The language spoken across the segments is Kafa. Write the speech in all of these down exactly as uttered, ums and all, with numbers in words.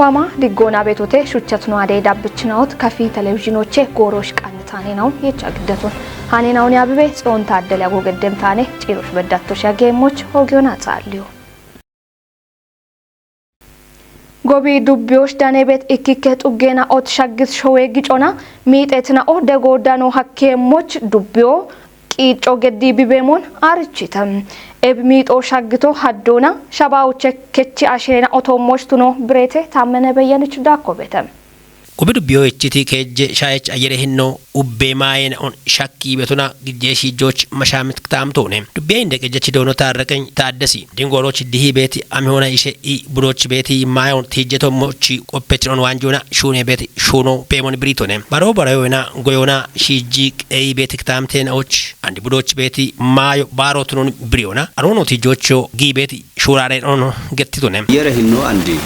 Waama diggoona beetote shuchchatino adee dabbichinaot kafi televizhiinoche goorosh qannitaane naun yecha giddeton. Hane naun yaabibe Tsiyoon Taaddele ago geddem taane ciirosh beddattosh yageemmoch hoogiyoona xaalliyo. Gobi dubbiyoosh danebet ikkikke xuggeena ot shaggis showe gicona miixetina'o dego dano hakkeemmoch dubbiyo qiicco geddi bibeemon arichite. Eb miixo shaggito haddoona shabauche kechi ashena otoommoch tuno bireete taammene beyyanich daakkobete. Gobi dubbiyo ichiti keejje shaech ayyere hinno ubbe maayena on shakki betona gijjeeshijjooch mashaamit kitaamtoone. Dubbiye inde qejjechi doono taarraqeny taaddesi. Dingoorochi dihi beeti amihona ishe i budochi beeti maayon tiijjeto mochi qoppetinon waanjona shuune beeti shuuno beemon biriitone. Baro barayoyna goyona shiijji qeeyi beeti kitaamteena och andi budochi beeti maayo baaro tunon biriyona. Aroono tiijjoocho gii beeti shuuraare on gettitone. Yere hinno andi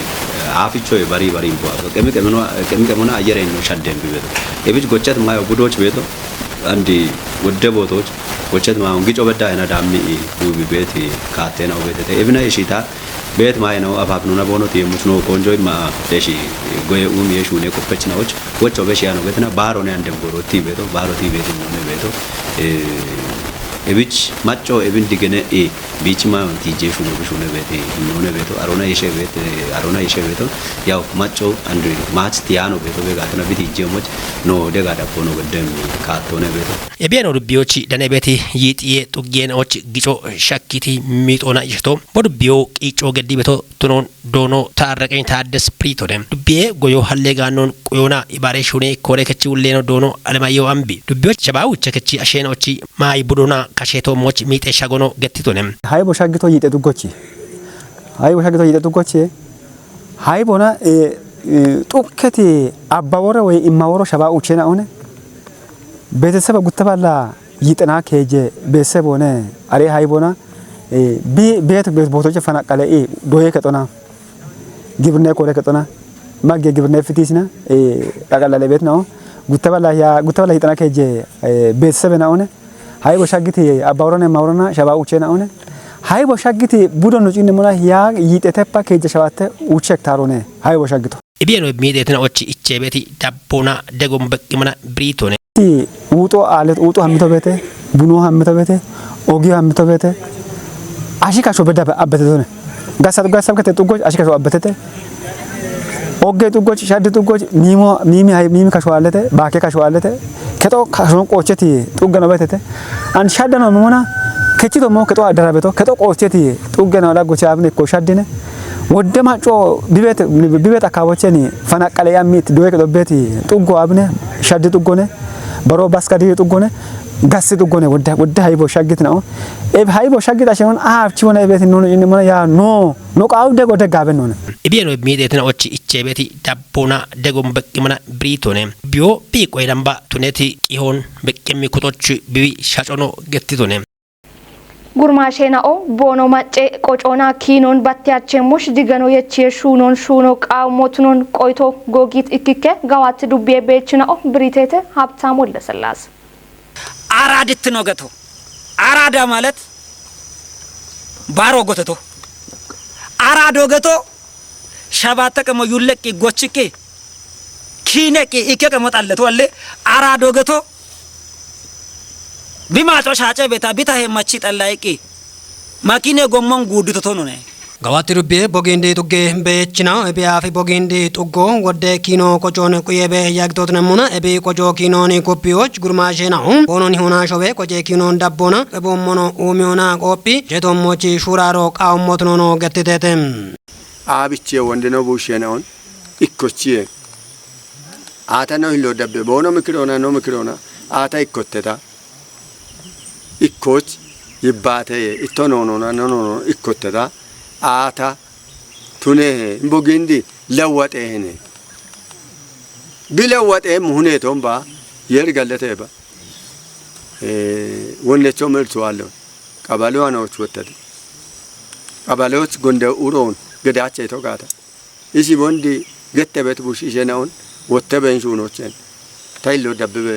aafichoye bari bari imbo ato. Qemi qemino qemi qemona yere hinno shadden bibeto. Ebich gochat maayo budoch beto. Andi wodde bootoch gochat maayo gico bedda ena dammi i duubi beeti kaattena ubetete. Ebina ishita beet maayena afaf nuna boono tiyemuch no konjo imma deshi goye umi yeshuune koppechna och wocho beshi ano betina baaro ne andem goro ti beto baaro ti beto nune beto. Eh, ebich macho ebin digene e bichi ma tije shuno shuno bete nune beto arona yeshe bete arona yeshe beto yaw macho and mach tiano beto be gatona biti je moch no de gada kono dem katone beto. Ebiano dubiochi dane beti yitiye tugien och gicho shakkiti mitona ishto. Bo dubio qicho geddi beto tunon doono taarraqeny taaddes priitone. Dubbiye goyo halle gaannon quyoona ibaare shuune koore kechi ulleeno doono alemayeho ambi dubbiyo shabaa uche kechi asheen ochi maayi budona kasheeto moch miixe shagono gettitone. Haybo shaggito yixe tuggochi. Haybo shaggito yixe tuggochi. Haybona, eh, eh, xukketi abba wore woy imma woro shabaa uchena one. Beeteseba gutta balla yixena keeje beeteseb one. Are haybona, eh, bi beet beet bootoche fanaqale i doye kexona. Gibirne koore kexona. Magge gibirne fitisna, eh, xaqalale beet nao. Gutta balla ya gutta balla yixena keeje, eh, beetesebe na one. Haybo shaggiti abba worone ma worona shabaa uchena one. Haybo shaggiti budo no cinne mona ya yixeteppa keeje shabatte uche hektaarone. Haybo shaggito. Ibiyeno miixetina ochi ichebeti dabbona degom beqqimana biriitone. Ti uuxo aalet uuxo hammito beete, bunu hammito beete, ogiyo hammito beete. Ashi kasho bedda abbetetone. Gassa gassa kete xuggoch ashi kasho abbetete. Ogge xuggoch shaddi xuggoch miimo miimi hay miimi kasho aallete, baakke kasho aallete. Kexo kasho qoocheti xuggeno betete. An shaddano mona kechito mo kexo addara beto, kexo qoocheti xuggeno daggochi abne ko shaddine. Wodde macco bibet bibet akabocheni fanaqale yammit doye kexo beti xuggo abne shaddi xuggone. Baro baska diri xuggone. Gassi xuggone wodde wodde haybo shaggit nao. Eb haybo shaggit ashenon aafchi wona ebeti nono inni mona ya no. No qaawde gode gabe nono. Ibiyeno miixetina ochi ichebeti dabbona degom beqqimana biriitone. Biyo biiqoy damba tuneti qihon beqqimmi kutoch biwi shacono gettitone. Gurmaashe nao boono macce qocoona kiinon batte achemmosh digano yechiye shuunon shuuno qaaw motunon qoyto googit ikkikke gawaatti dubbiye beechina'o Biriiteete Habtaam Woldeselaase. አራድት ነው ገቶ። አራዳ ማለት ባሮ ጎተቶ። አራዶ ገቶ ሸባተ ቀሞ ዩለቂ ጎችቂ ኪነቂ ኢከ ቀሞ ጣለቶ አለ። አራዶ ገቶ ቢማጮ ሻጨ ቤታ ቢታ ሄማቺ ጠላይቂ ማኪኔ ጎሞን ጉድቶቶ ነው። Gawatti dubbiye bogiindi tugge beechina, ebi aafi bogiindi tuggo, wodde kiino qocoon quyebe yagitotinemmuna, ebi qoco kiinooni koppiyoch gurmaashe nahu, boononi huna showe qoce kiinoon dabboona, qeboommono uumiyona qoophi, jetommochi shuraaro qaommotinono gettitete. Aabichiye wondino buushshenaon ikkochiye. Aata no hillo dabbe, boono mikirona, no mikirona, aata ikkotteta. Ikkoch yibbaateye, itto noonona, no noono ikkotteta. Aata tunehe, imbo gindi lewwaxehene. Bi lewwaxeemmo huneeton ba, yer gallete ba. Eh, wonnecho mertuwaallo. Qabalewa nooch wottati. Qabalewoch gonde uroon gedache ito gaata. Isi bondi gette bet bush ishe naon wotte ben shunochen. Ta illo dabbibe.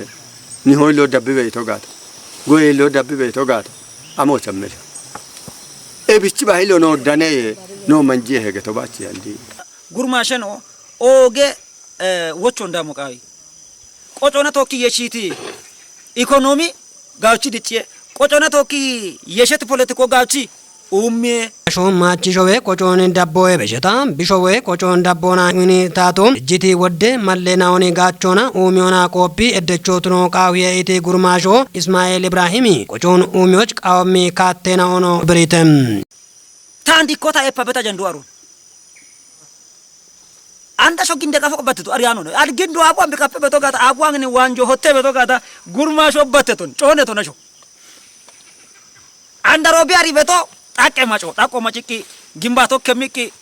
Ni ho illo dabbibe ito gaata. Goye illo dabbibe ito gaata. Amo chammel. E bichi ba illo no daneye no manji hege to bachi andi. Gurmashen o Ooge, eh, wochon damo qaawi. Qocona tokki yeshiti ikonomi gawchi dicciye. Qocona tokki yesheti politiko gawchi uummiye. Asho maachi showe qocooni dabboe besheta, bishowe qocoon dabboona wini taato, ijjiti wodde malle naoni gaachona, uumiona qoophi eddechootino qaawiye iti gurmaasho Ismaa'eel Ibraahimi, qocoon uumioch qaawammi kaattena ono biritem. Taan dikkota eppa beta jandu aron. Anda sho ginde qafo batteto, ari ano no. Ad gindo abu ambi kappe beto gata, abu angni wanjo hotte beto gata, gurmaasho batteton, coone to nasho. Anda robi ari beto, xaqqe maco, xaqqo maciqqi, gimba tokke miqqi,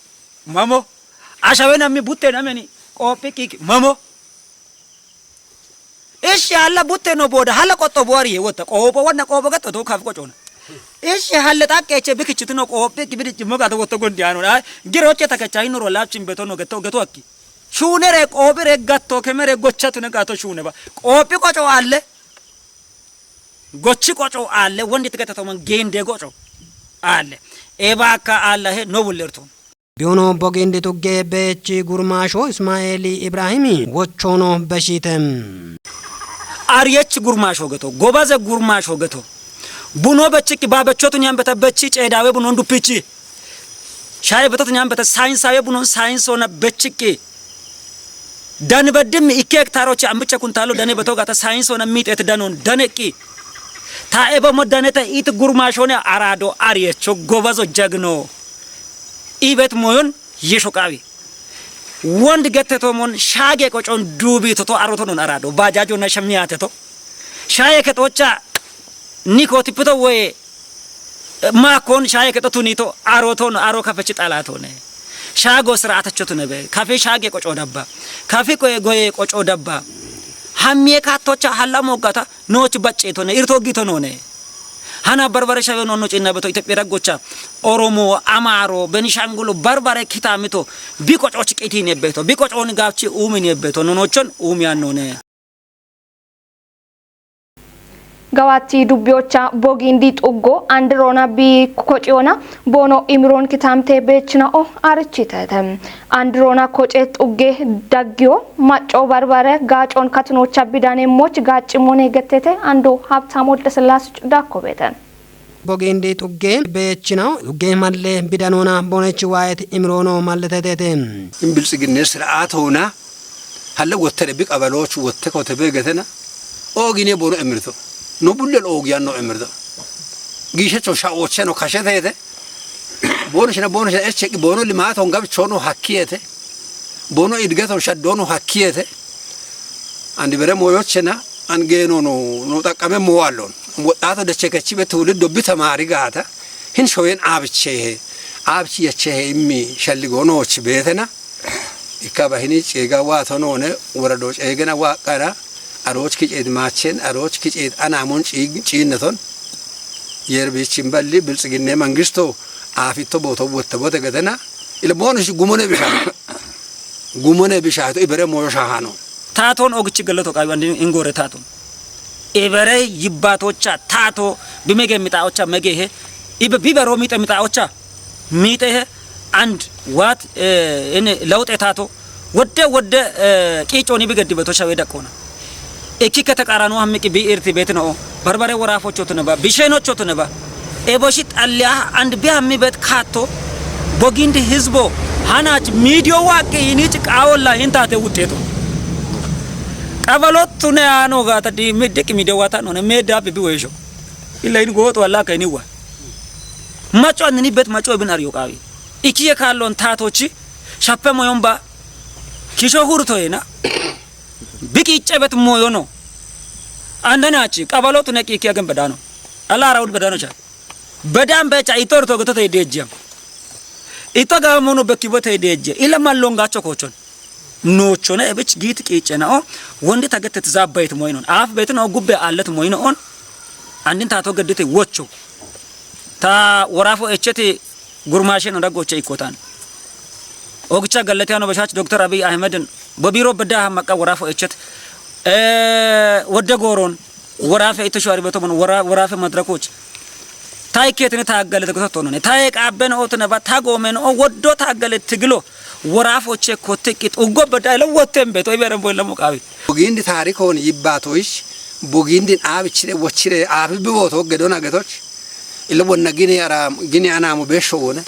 mamo. Ashawe nammi butte nameni, qoophiqqi, mamo. Ishi halla butte no boda, halla qotto bo ari wotta, qoopo wanna qoopo gatto to kaf qocona. Ishi halle xaqqe che bikichitino qoophiqqi bidi cimmo gato wotto gondi ano, dai, giro che takecha hinuro lapchin beto no getto, geto akki. Shuunere, qoophire, gatto kemere, gochatune gato shuune ba. Qoophi qoco alle. Gochi qoco alle, wondi tiketa to man gende goco alle. Eba akka alla he no bullerto. Biyono bogindi tugge beechi gurmaasho Ismaa'eeli Ibraahimi wochono beshite. Ariyech gurmaasho geto, gobaze gurmaasho geto. Buno bechikki ba bechotu nyambeta bechi ceedawe bunon duppichi. Shaye betotu nyambeta saayinsawe bunon saayinsona bechikki. Dan beddim ikke hektarochi ambicha kuntalo dane beto gata saayinsona miixet danon daneqqi. Ta ebo mo daneta it gurmaashone araado ariyecho gobazo jagno. Ibet moyon yesho qaawi. Wond getteto mon shaage qocon duubi toto aroto non araado. Bajaajo na shamiyate to. Shaye ketocha niko tipito woye, eh, makon shaye keto tunito aroto no aro kafechi xalatone. Shaago sir'atacho tunebe. Kafe shaage qoco dabba. Kafe koye goye qoco dabba. Hamiye katocha halla mogata nooch baccetone. Irto gito none. Hana barbare shawe no no cinna beto Itophiya raggocha Oromo, Amaro, Benishangulo barbare kitamito bi qococh qitine beto. Bi qoconi gafchi uumine beto. Nonochon uumi annone. Gawaatti dubbiyocha bogiindi xuggo andiroona bi kociyoona boono imiroon kitaamte beechina'o arichitete. Andiroona koce xugge daggiyo macco barbare gaacoon katinocha bidaneemmoch gaaccimoone gettete ando Habtaam Woldesillaasech dakko beete. Bogiindi xugge beechinaw xugge malle bidanoona boonech waayet imiroono malletetete. Biltsiginne sir'aatoona halle wottere bi qabalooch wotte kote beegetena oogine boono emirto. No bullel oogiyan no emirto. Giishecho sha'oocheno kashetete. Boono shina boono shina echeqi boono limaaton gabichono hakkiyete. Boono idgeton shaddono hakkiyete. Andi bere moyochena an geeno no, no xaqqame moallon. Woxxaato dechekechibe tuuliddo bi tamaari gaata. Hin shoyen aabichehe. Aabichi yechehe immi shalligo noochi beetena. Ikka bahini ceega waa tonoone worado ceegena waa qara. Arooch kiceet maachen, arooch kiceet anaamon ciig-, ciinneton. Yerbichin balli biltsiginne mangisto aafitto booto wotte bote getena. Ila boono shi gumone bisha. Gumone bisha to ibere moyo shahano. Taaton ogichi galoto qabi andi ingore taaton. Ibere yibbatocha taato bimege mixaocha megehe. Ibe bibero mixe mixaocha miixehe and what, eh, ene lawxe taato wodde wodde, eh, qiicooni bigeddi beto shawe daqqoona. Ikki kete qarano hammiqi bi irti beetino barbare woraafochotuneba, bishenochotuneba. Eboshi xalliya and bi hammi bet kaatto bogindi hizbo hanach midiyo waqqi yinich qaawolla hintaate wuxxeeto. Qabalotune aano gaata di middiq midiyo waata none meedda bi bi weesho. Illa in gooxu alla kayniwa. Maco annini bet maco bin ariyo qaawi. Ikiye kaallon taatochi shappe moyon ba kisho hurtoyena. Biqiicce bet moyono. Andanachi qabalotu ne qiikiya gen bedano. Alla arawud bedano cha. Bedan becha itorto gotote deejjiyam. Ito gamono bekkibote deejje. Ila mallon gacho kochon. Noochona ebich giit qiiccena'o, wondi tagetet zaabbayet moyinon. Aaf beetino gubbe aallet moyino'on, andin taato geddite wocho. Ta woraafo echeti gurmaasheno daggoche ikkotan. Ogicha gallatiyano bashach Doktor Abiy Ahmedin, bobiro bedda hammaqqa woraafo echet, eh, wodde gooron, woraafe itosho aribetomon, wora-, woraafe madirakoch. Tayikkeetine taaggalete gosa tonone. Taye qaabbe no otine ba tagoome no woddo taaggale tigilo. Woraafoche kotte qixuggo bedda ilo wotten beto iberan boy lamu qaawi. Bogiindi taarikoon yibbaatoyish, bogiindin aabichire wochire aabi biwooto gedona getoch. Ilo bonna gini ara, gini anaamu beeshsho woone.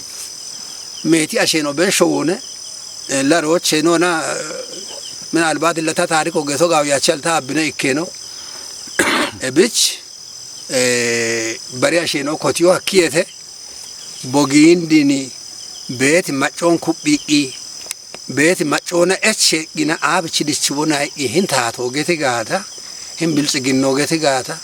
Meeti asheeno beeshsho woone. Eh, larooche noona, eh, minaalbaat illata taariko geto gaawiyache alta abbine ikkeeno. Ebich, eh, bari asheeno kotiyo hakkiyete. Bogiindini beeti maccoon kuphiiqqi, beeti maccoona echeeqqina aabichi dichiwona iqqi hin taato geti gaata, hin biltsiginno geti gaata,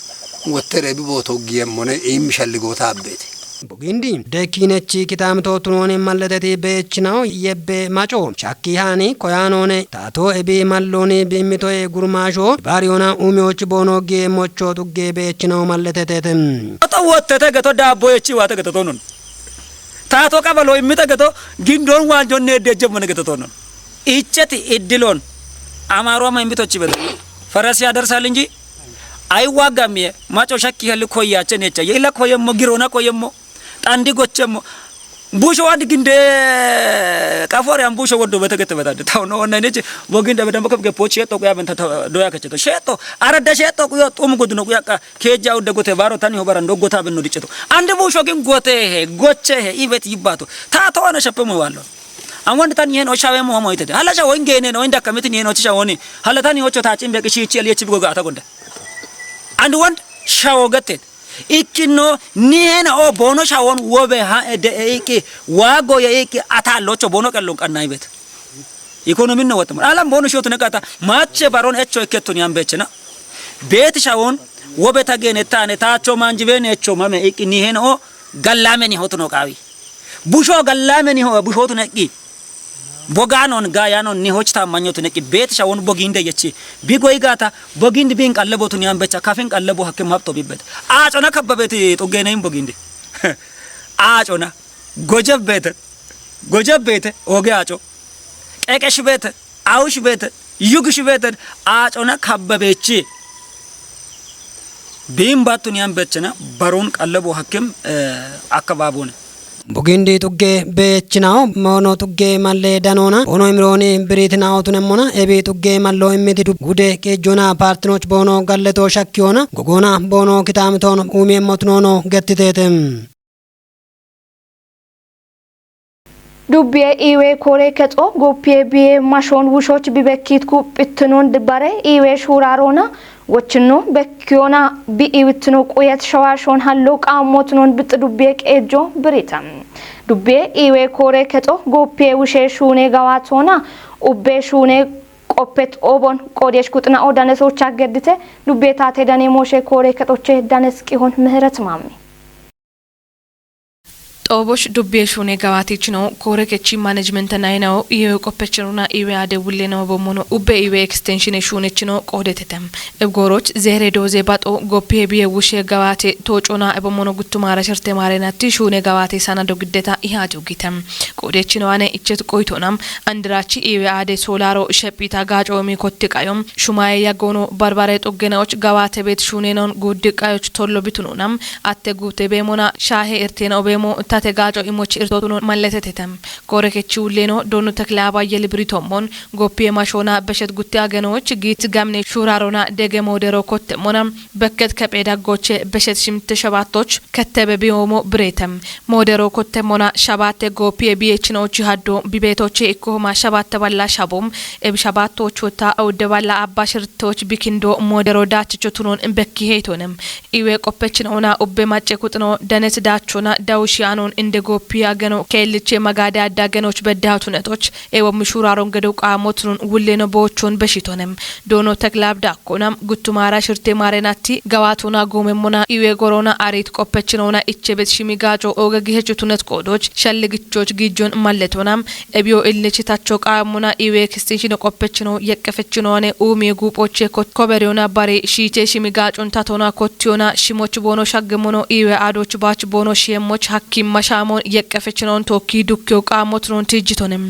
wottere bibooto giyemmone iimmi shalligoota abbeeti. Bogiindi, deekkiinechi kitaamito tunooni malleteti beechinaho yebbe maco, shakki haani koyaanoone, taato ebi mallooni biimmitoe gurmaasho, baariyoona umiyochi boono giyeemmocho tugge beechinaho malletetete. Oto wottete geto daabboyechi waate geto tonun. Taato qabalo immite geto gindoon waanjonni eddeejjemmone geto tonun. Icheti iddiloon. Amaaru ama immitochi bedo. Farasi yadersaal inji. Ay waagamiye, maco shakki halli koyyache necha. Ye ila koyemmo, girona koyemmo. Xandi gochemmo. Busho andi ginde qafore an busho woddo bete gete betade. Taw no onna neche, bo ginde bedan bokam ge pochi eto kuya benta ta doya kacheto. Sheto, arada sheto kuyo tum gudno kuya ka keja udde gote baro tani ho baran do gota benno dicheto. Andi busho gin gote he, goche he, ibet yibbato. Ta to ana shappe mo wallo. An wanda tani hen o shawe mo mo itede. Hala shawo ingene no inda kamiti ni no shawo ni. Hala tani ocho ta chimbe kishi chi aliye chibigo gata gonda. And wanda shawo gatte. Ikkino ni hena o bono shawon wobe ha ede e iki wago ye iki ata locho bono kellon kanna ibet. Ikonomin no watam. Alam bono shoto ne kata mache baron echo iketto ni ambechena. Bet shawon wobe tagene tane tacho manjibene echo mame iki ni hena o gallame ni hoto no qawi. Busho gallame ni ho busho to ne ki. Boganon gayanon ni hoch tamanyoto ne ki bet shawon boginde yechi. Bigo igata boginde bin qalle botu ni ambecha kafin qalle bo hakke mapto bibbet. Acona kabbabeti xuggeneyin boginde. Acona. Gojeb beete. Gojeb beete. Oge aco. Qeqesh beete. Awush beete. Yugish beete. Acona kabbabechi. Bin battun yan bechena barun qalle bo hakkem, eh, akkababone. Bugindi tugge beechinaho, moono tugge malle danoona, ono imirooni biriitinaho tunemmona, ebi tugge mallo immiti du-, gude qeejjona paartinoch boono galleto shakkiyoona, gogoona boono kitaamitoon umiemmo tunoono gettiteete. Dubbiye iwe kore kexo goppiye biye mashon wushoch bibekkit ku pittinon dibare iwe shurarona, Wochino bekkiyoona bi iwittino quyet shawaashoon hallo qaammootinoon bixxi dubbiye qeejjo biriita. Dubbiye iwe koore kexo gooppiye wushe shuune gawaatoona ubbe shuune qoppet oobon qoodiyesh kuxina odanesoocha geddite dubbiye taate dane mooshe koore kexoche danes qihon Mihiret Maammi. Xoobosh dubbiye shuune gawaatichino koore kechi management nayinawo iwe qoppechinona iwe ade wulleno bommono ubbe iwe extension shuunechino qoodetete. Ebgooroch zeere dooze baxo goppiye biye wushe gawaate toocona ebommono guttumara sherte maarenatti shuune gawaate sana dogiddeta ihaati ugite. Qoodechino ane ichet qoytonam andirachi iwe ade soolaro shepita gaacoomi kotti qayo shumaye yaggoono barbare xuggenaoch gawaate beet shuunenon guuddi qayoch tollo bitunonam atte guute beemona shaahe irteena obeemo tate gaaco imoch irtootuno malletetete. Koore kechi wulleno doonu tekle abayye libiritommon goppiye mashoona beshet gutte agenoch giit gamne shuurarona dege moodero kottemmona bekket kephe daggoche beshet shimte shabaattoch kettebe biyoomo bireete. Moodero kottemmona shabaatte goppiye biyechinochi haddo bibeetoche ikkohoma shabaatte balla shabom eb shabaattoch wota awudde balla abba shirtoch bikindo moodero daachicho tunon bekki heytonem. Iwe qoppechin ona ubbe macce kuxino danet daachona dawushi anon inde goppi ageno keelliche magade adda agenoch bedda tunetoch ewo mishuraron gedo qaamo tunun wulleno boochon beshitonem. Doono teklab dakkonam guttumara shirte maarenatti gawaatona goomemmona iwe gorona arit qoppechinona ichebet shimi gaaco oge gihechu tunet qoodoch shalligichoch giijjon malletonam. Ebiyo ilnich tacho qaamuna iwe kistinshino qoppechino yeqqefechinoane uumi guuphoche ko-, koberiona bari shiiche shimi gaacon tatona kottiyona shimoch boono shaggemono iwe aadoch baach boono shiemmoch hakkim mashaamoon yeqqefechinoon tookki dukkiyo qaammotunoon tiijjitonem.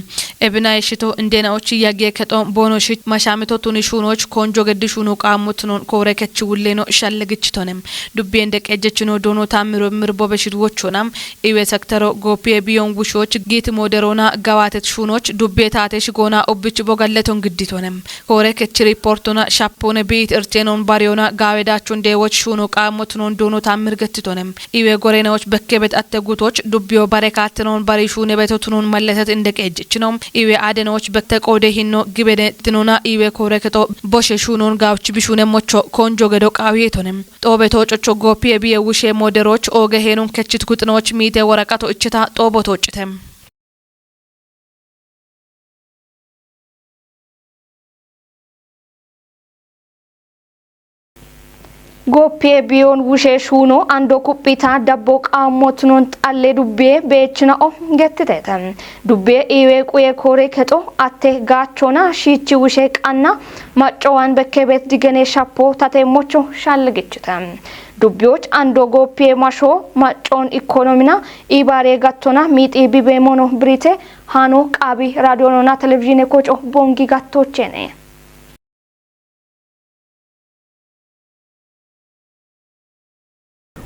Ebina ishito indenaochi yagiye kexoon boonoshi mashaamitottuni shuunooch konjo geddi shuunoo qaammotunoon koore kechi wulleeno shallegichitonem. Dubbiyen deqejjechino doono taammiro mirbo beshit wochoona. Iwe sektero gooppiye biyon wushoch giit mooderoona gawaatet shuunoch dubbiye taate shigoona ubbich bogalleton gidditonem. Koore kechi riportona shappoone biit irtenon bariyona gaawe daachun deewoch shuuno qaammotunon doono taammir gettitonem. Iwe goreenawoch bekkebet atte gutoch dubbiyo bare kaattenon bari shuune betotunon malletet indeqejjechino. Iwe aadenowoch bekte qoode hinno gibedetinona iwe koore kexo boshe shuunon gawuch bishuune mocho konjo gedo qaawiyetonem. Xoobe toococho gooppiye biye wushe mooderoch ooge heenun kechit kuxinoch miite woraqato icheta xoobo toocite. Gooppiye biyon wushe shuuno ando kuphita dabbo qaammotunon xalle dubbiye beechina'o gettitete. Dubbiye iwe quye koore kexo atte gaachona shiichi wushe qanna maccowan bekkebet digene shappo tate mocho shallegichite. Dubbiyoch ando gooppiye masho maccon ikonomina ibaare gattona miixi bibe mono birite hano qaabi raadiyonona televizhiine koco bongi gattochene.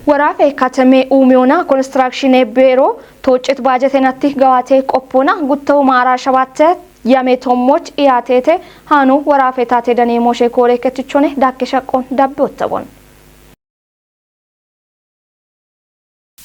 Woraafe kateme uumiyona konistiraakshine beero toocet baajetenatti gawaate qoppona guttewu maara shabatte yame tommoch iyaatete hano woraafe taate dane moshe koore ketichone dakke shaqqon dabbe ottabon.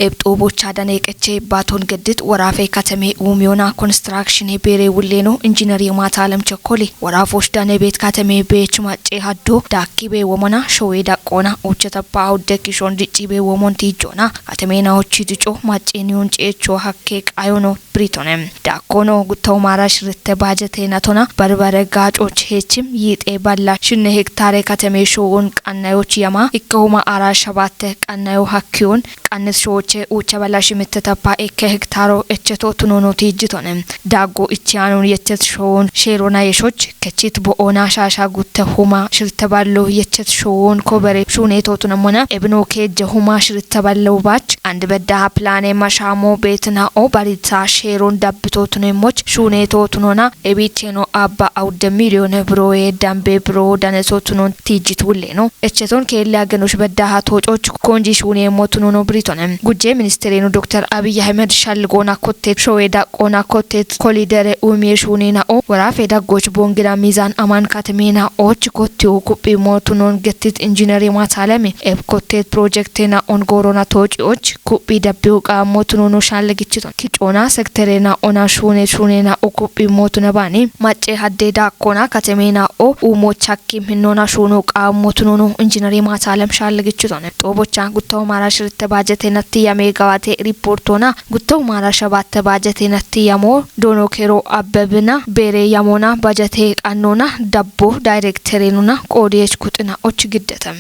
Ebxoo bocha dane qeche baaton geddit woraafe kateme uumiyona konistiraakshine beere wulleeno injineri Maata Alam Chekkoli woraafoch dane beet kateme beech macce haddo daakki be womona showe daqqoona uchchetappa awudde kishon dicci be womon tiijjoona kateme naochi dico macce niyun ceecho hakke qayono Britone. Daakkono gutto maara shirritte baajete natona barbare gaacoch heechim yiixe balla shinne hektaare kateme sho'un qannayoch yama ikke huma ara shabatte qannayo hakkiyun qannis shooche uucha balla shimitte tappa ikke hektaaro echeto tunono tiijjitone. Daaggo ichiyanun yechet sho'un sheerona yeshoch kechit bo'ona shaasha gutte huma shirritte ballo yechet sho'un kobere shuuneto tunamona ebino keejje huma shirritte ballo baach and beddaha pilaane mashaamo beetina'o barita sheeron dabbito tunemmoch shuuneto tunona ebicheno abba awudde miliyone biroye dambe biro daneso tunon tiijjit wulleeno. Echeton keelle agenosh beddaha toococh konji shuuneemmo tunono biritone. Gujje ministereenu Dokter Abiy Ahmed shalligoona kottet showe daqqoona kottet kolidere umiye shuuneena'o woraafe daggoch bongida miizan aman katemeena'och kottiyo kuphi mootunon gettit injineri Maata Alame eb kottet pirojekte na'on goorona tooci'och kuphi dabbiyo qaammo tunono shaallegichiton. Kicoona sektere na'ona shuune shuune na'o kuphi mootuna baani macce hadde daakkona kateme na'o uumoch hakkim hinnona shuuno qaammo tunono injineri Maata Alem shaallegichiton. Xoobocha gutto maara shirritte baajete natti yame gawate riportona gutto maara shabatte baajete natti yamo doono kero abbebina beere yamona baajete qannona dabbo daayirekterenona qoodiyech kuxina'och giddete.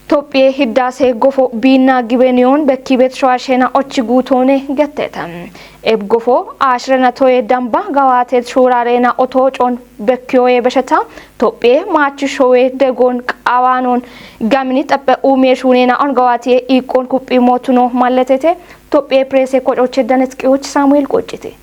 Tophiye Hiddaase gofo biinna gibeniyoon bekki bet showaashena'och guutoone getteete. Eb gofo aashirena toye damba gawaatet shuuraarena otoocoon bekkiyoye besheta Tophiye maachi showe degoon qawaanoon gamini xephe uumiye shuuneena'on gawaatiye iiqqoon kuphi mootuno malletete. Tophiye Pireese kocoche Danetqiyoch Saamu'eel Qoccite.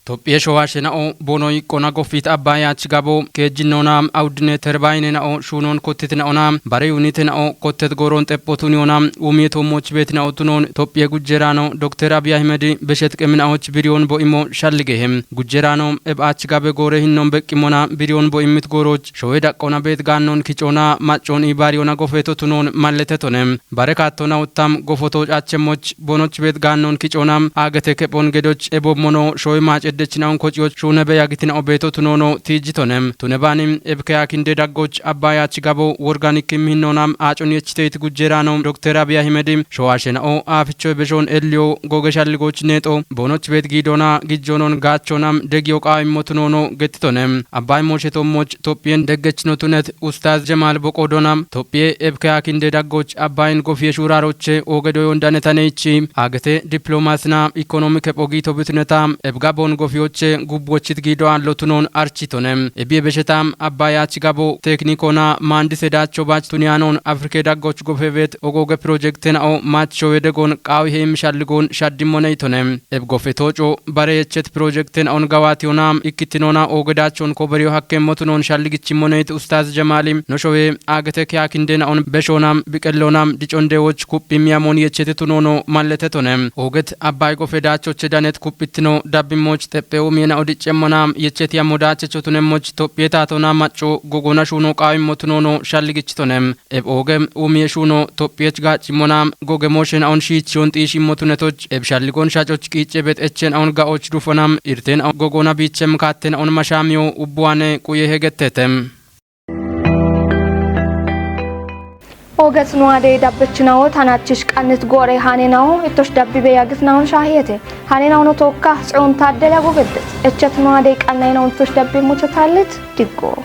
Tophiye showaashena'o boono iqqona goffit Abbaayach gabo keejjinnoona awuddine terbaayinena'o shuunoon kottitina'ona bare yuunitena'o kottet gooroon xephotuniyona uumiye toommoch beetina'o tunoon Tophiye gujjeraano Dokter Abiy Ahmed beshet qemina'och biriyoon bo'immo shalligehe. Gujjeraano eb aach gabe goore hinnon beqqimmona biriyoon bo'imit gooroch showe daqqona beet gaannon kicoona maccoon iibaariyona gofeto tunoon malletetone. Bare kaattona uttam gofo toocachemmoch boonoch beet gaannon kicoona aagete kephon gedoch ebommono shoy maaceddechina'on kociyoch shuune beyagitina'o beeto tunoono tiijjitone. Tune baanim ebkeya kinde daggoch Abbaayach gabo worganik kimmihinnoona aacon yechiteyt gujjeraano Dokter Abiy Ahimedi showaashena'o aafichoy beshoon elliyo googe shalligoch neexo boonoch beet giidoona gijjoonon gaachoonam degiyo qaawimmo tunoono gettitone. Abbaay mooshetommoch Tophiyen deggechino tunet Ustaaz Jamaal Boqoodona Tophiye ebkeya kinde daggoch Abbaayin gofiye shuuraaroche ooge doyon danetaneichi aagete diplomaasina ikonomike phogiito bitineta ebga boon ofiyoche gubbochit giido aan lotunoon architone. Ebi ebeshetam abbayaach gabo teknikona maandise dacho baach tuniyanoon Afrike daggoch gofebet ogooge projektena'o maach showedegoon qaawi heim shalligoon shaddimmoneytone. Eb gofe tooco bare yechet projektena'on gawaatiyona ikkitinoona oogedachon koberiyo hakkemmotunoon shalligichimmoneyt ustaaz Jamaali no showe aagete kiyaakindena'on beshoonam biqelloonam dicondewoch kuphimmiyamoon yechete tunoono malletetone. Ooget abbay gofe daachoche danet kuphittino dabbimmoch xephe uumiyena'o diccemmona yechetiyammo daachechotunemmoch tophiye taatona macco gogona shuuno qaawimmotunoono shalligichitone. Eb ooge uumiye shuuno tophiyech gaaccimmona goge mooshena'on shiichiyon xiishimmotunetoch eb shalligon shacoch qiicebet echena'on ga'och dufonam irtena'on gogona biichem kaattena'on mashaamiyo ubbuwane quye hegettete. Ooget nuwaadey dabbechinawo tanachish qannit go'rey haanena'o ittosh dabbibe yagitna'on shaahiyete. Haanena'ono tookka tsoon taaddela gogeddet echet nuwaadey qannayna'on ittosh dabbi mucho taallit diggo.